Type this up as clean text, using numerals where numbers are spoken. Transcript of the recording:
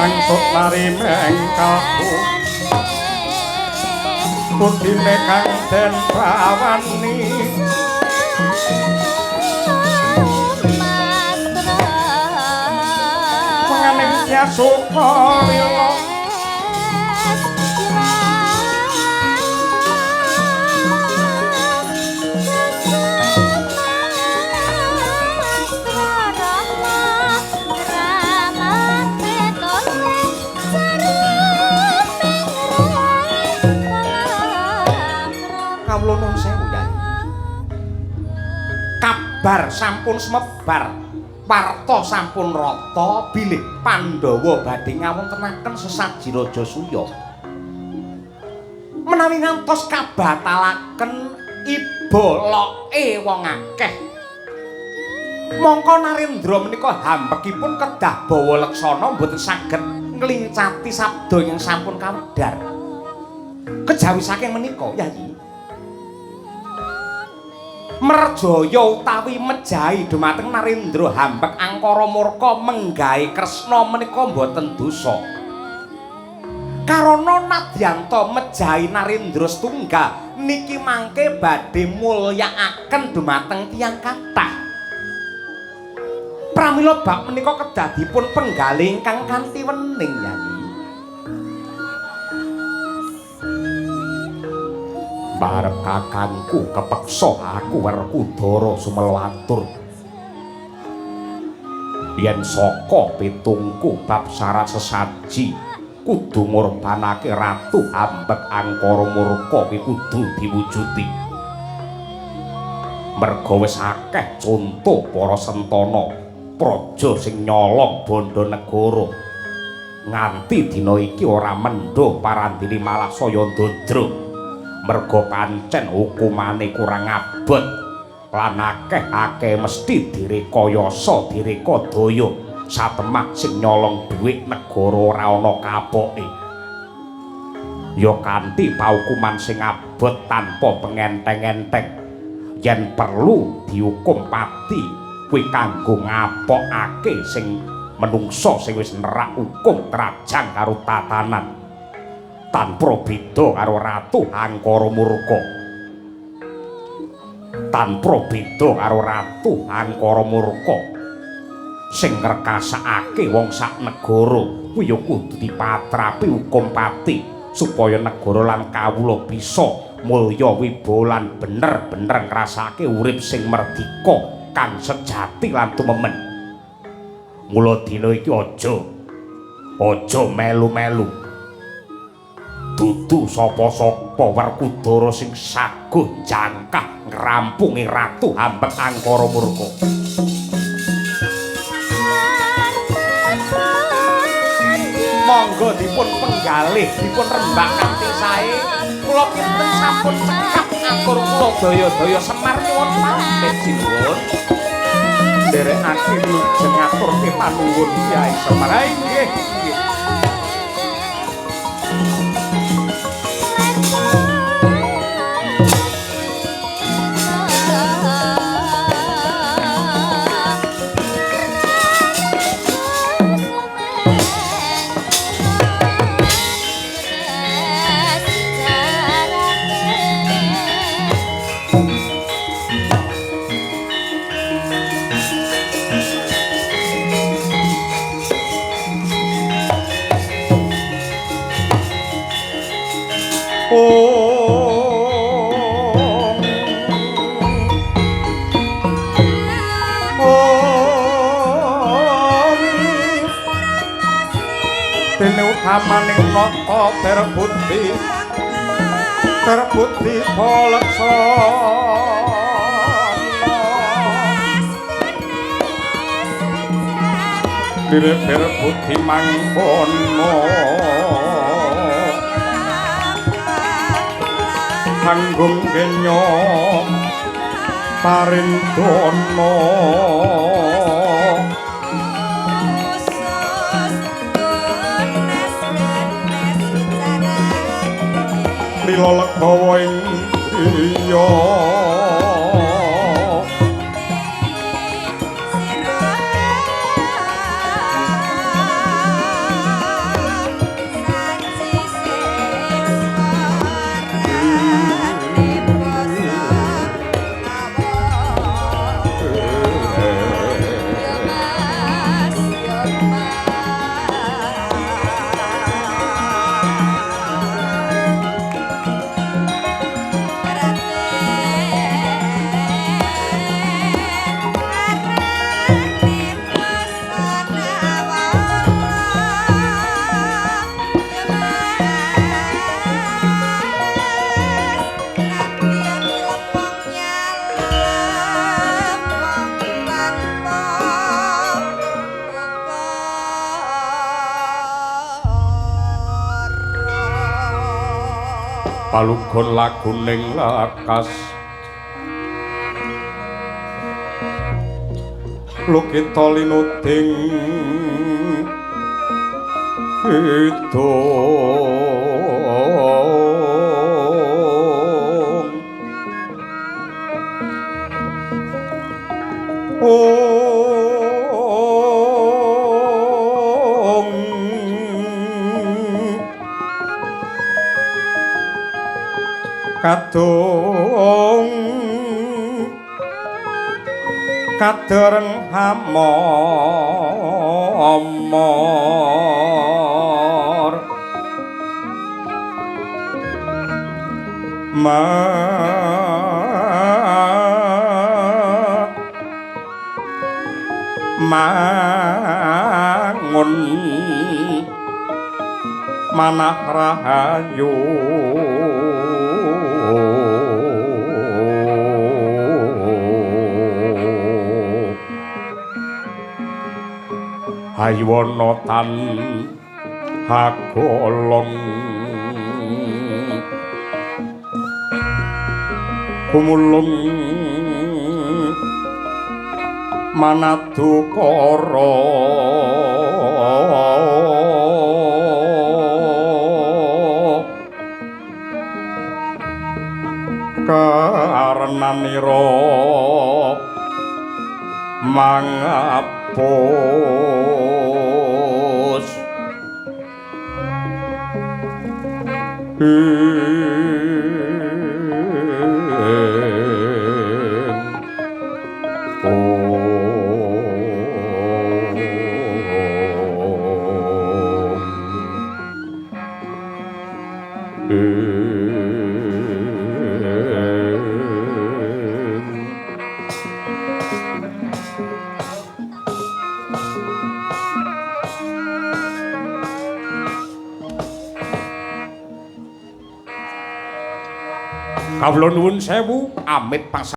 Mangsut lari mengkalku budine kang den bawani menganing Kyasuka lila. Kawula nuwun sewu, Yai. Kabar sampun semebar, warta sampun rata bilih Pandhawa badhe ngawontenaken sesaji Raja Suya. Menawi ngantos kabatalaken iba loke wong akeh. Mongko Narendra menika hambekipun kedah bawa leksana mboten saged nglincati sabda ingkang sampun kawedhar. Kejawi saking menika, Yai, merjaya utawi mejahi dumateng Narendra hambek angkara murka menggahe Kresna menika mboten dosa. Karana nadyanta mejahi Narendra setunggal niki mangke badhe mulyakaken dumateng tiyang kathah. Pramila bab menika kedah dipun penggalih ingkang kanthi wening, Yai. Barep kakangku kepeksa aku Werkudara sumelwatur. Yen saka pitungku bab syarat sesaji kudu ngorbanake ratu ambek angkara murka kuwi kudu diwujudi. Merga wis akeh conto para sentana praja sing nyolong bondo negara. Nganti dina iki ora mendho parandene malah saya ndodro. Merga pancen hukumane kurang abot lan akeh-akeh mesti direkayasa direkadaya satemah sing nyolong dhuwit negara ora ana kapoke. Ya kanthi paukuman sing abot tanpa pengenteng-enteng, yen perlu dihukum pati kuwi kanggo ngapokake sing menungsa sing wis nerak hukum trajang karo tatanan tanpa beda karo ratu angkara murka. Tanpa beda karo ratu angkara murka sing ngrekasakake wong sak negara kuwi ya kudu dipatrapi hukum pati supaya negara lan kawula bisa mulya wibawa lan bener-bener ngrasake urip sing merdika kang sejati lan tumemen. Mula dina iki aja melu-melu. Dudu sapa-sapa Werkudara sing saguh jangkah ngrampungi ratu ambek angkara murka. Monggo dipun penggalih, dipun rembak kanthi sae. Kula kinten sampun cekap atur kula daya-daya Semar nyuwun pamit sinuwun. Nderekake wilujeng aturke panuwun Kyai Semar. Nggih, nggih. Dene utamaning nata terbukti terbukti paleksana dire terbukti mangkono panggung kenya parindono lila legawa ing griya Palugon laguning lakas lukita linuding kidung ong kadung kadereng hamor mangun manah rahayu. Haywana tan hagolong gumulung manadukara karenanira mangapus Kawula nuwun sewu amit pasang.